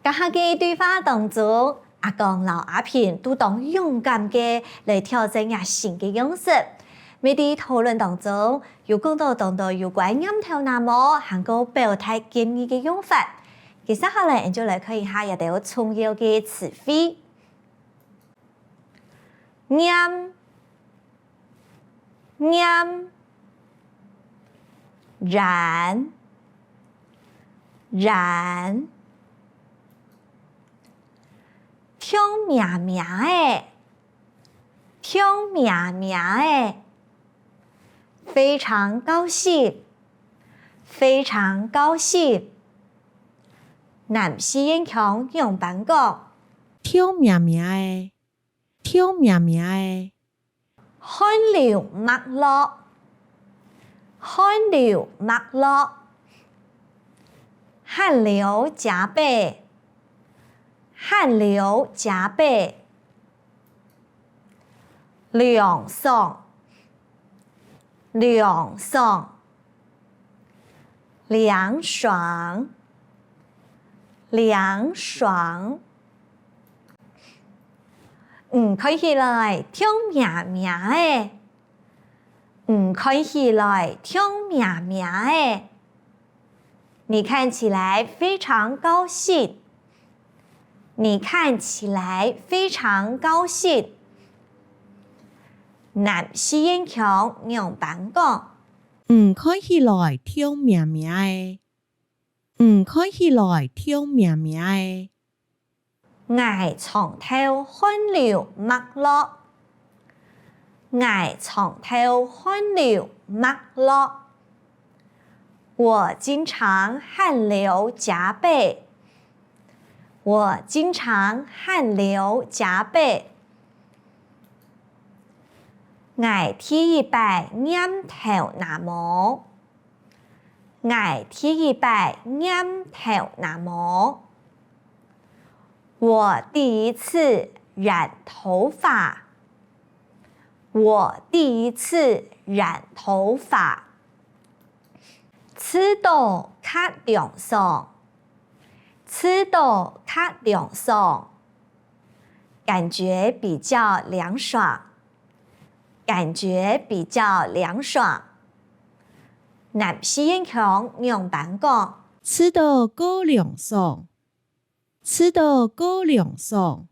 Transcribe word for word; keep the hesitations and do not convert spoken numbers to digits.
頭下个對話當中，阿光摎阿平都當勇敢个來挑戰這新个樣式。乜在討論當中，有講到當多有關黏頭那毛，還過表達建議个用法。接下來，𠊎等就來看一下這兜重要个詞彙。 黏，黏，黏，暢咩咩仔，暢咩咩仔，非常高興，非常高興。南四縣腔仰般講？暢咩咩仔， 暢咩咩仔，汗流脈落，汗流脈落，汗流浹背，汗流浹背，涼爽，涼爽， 涼爽，涼爽。你看起來暢咩咩仔，你看起來暢咩咩仔。你看起來非常高興，你看起來非常高興。南四縣腔仰般講？ 你看起來暢咩咩仔，你看起來暢咩咩仔。𠊎長透汗流脈落，𠊎長透汗流脈落。我經常汗流浹背，我經常汗流浹背。𠊎第一擺黏頭那毛。 𠊎第一擺黏頭那毛。我第一次染頭髮，我第一次染頭髮。揤著較涼爽，揤著較涼爽。感覺比較涼爽， 感覺比較涼爽。南四縣腔仰般講？揤著較涼爽，揤著較涼爽。